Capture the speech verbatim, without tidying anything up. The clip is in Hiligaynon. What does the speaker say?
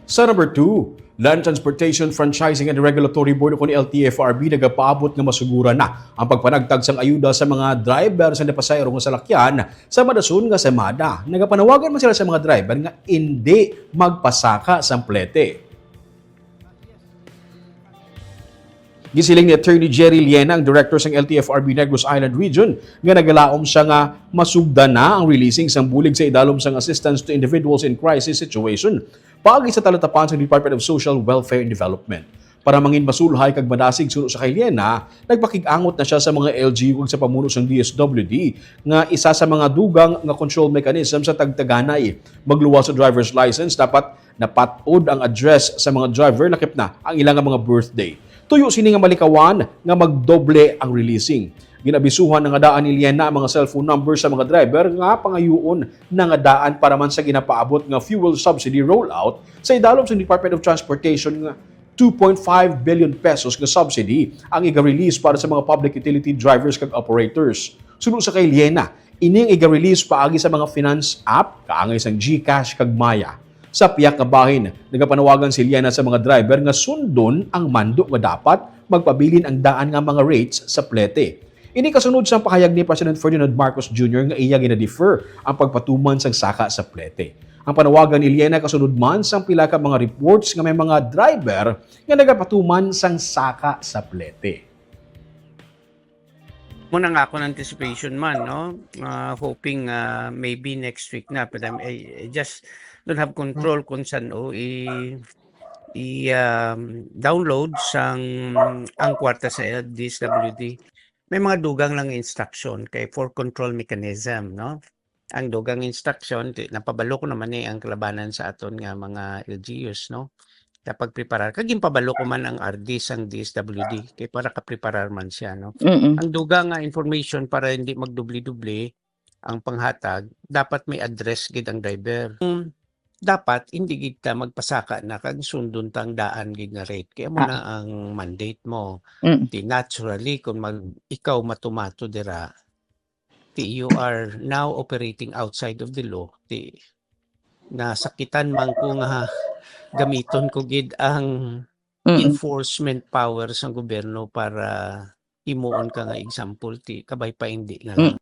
Sa number two, Land Transportation Franchising and Regulatory Board o ni L T F R B nagapaabot nga masuguran na ang pagpanagtag sang ayuda sa mga driver sa napasayro nga salakyan sa madason nga semana. Nagapanawagan man sila sa mga driver nga indi magpasaka sang plete. Gisiling ni Attorney Jerry Liena, ang director sang L T F R B Negros Island Region, nga nagalaom siya nga masugda na ang releasing sang bulig sa idalom sang Assistance to Individuals in Crisis Situation paagi sa talatapan sa Department of Social Welfare and Development. Para mangin masulhay kag madasig suno sa kay Liena, nagpakig-angot na siya sa mga L G U kag sa pamuno sang D S W D nga isa sa mga dugang nga control mechanism sa tagtaganay. Magluwas sa driver's license, dapat napat-od ang address sa mga driver lakip na ang ila nga mga birthday. Tuyo sini nga malikawan nga magdoble ang releasing. Ginabisuhan na nga daan ni Liena ang mga cellphone number sa mga driver nga pangayuon na nga daan para man sa ginapaabot nga fuel subsidy rollout sa idalom sa Department of Transportation nga two point five billion pesos nga subsidy ang iga-release para sa mga public utility drivers kag operators. Suno sa kay Liena, ini ang iga-release paagi sa mga finance app kaangay sang GCash kag Maya. Sa pihak nga bahin, nagapanawagan si Liena sa mga driver nga sundon ang mando nga dapat magpabilin ang daan nga mga rates sa plete. Ini kasunod sang pahayag ni President Ferdinand Marcos Junior nga iya gina-defer ang pagpatuman sang saka sa plete. Ang panawagan ni Liena kasunod man sang pila ka mga reports nga may mga driver nga nagapatuman sang saka sa plete. Mo na nga akong anticipation man, no? Ah, hoping ah, maybe next week na. But I'm, I, I just don't have control kung saan o i, i um, download sang ang kwarta sa D S W D. May mga dugang lang instruction kay for control mechanism, no? Ang dugang instruction, ti- napabalo ko naman ni ang kalabanan sa aton nga mga L G Us, no? Sa pagpreparar. Kag ginpabalo ko man ang R D sang D S W D kay para kapreparar man siya, no? Mm-mm. Ang dugang nga information para hindi magdubli-dubli ang panghatag, dapat may address gid ang driver. Kung dapat hindi gid ta magpasaka na kag sundon ta ang daan gid nga rate. Kaya mo Ah. na ang mandate mo. Mm. Ti naturally kung mag ikaw matumato dira, ti you are now operating outside of the law. Ti nasakitan man ko nga gamiton ko gid ang Mm-mm. enforcement power sang gobyerno para himuon ka nga example, ti kabay pa hindi na Mm. lang.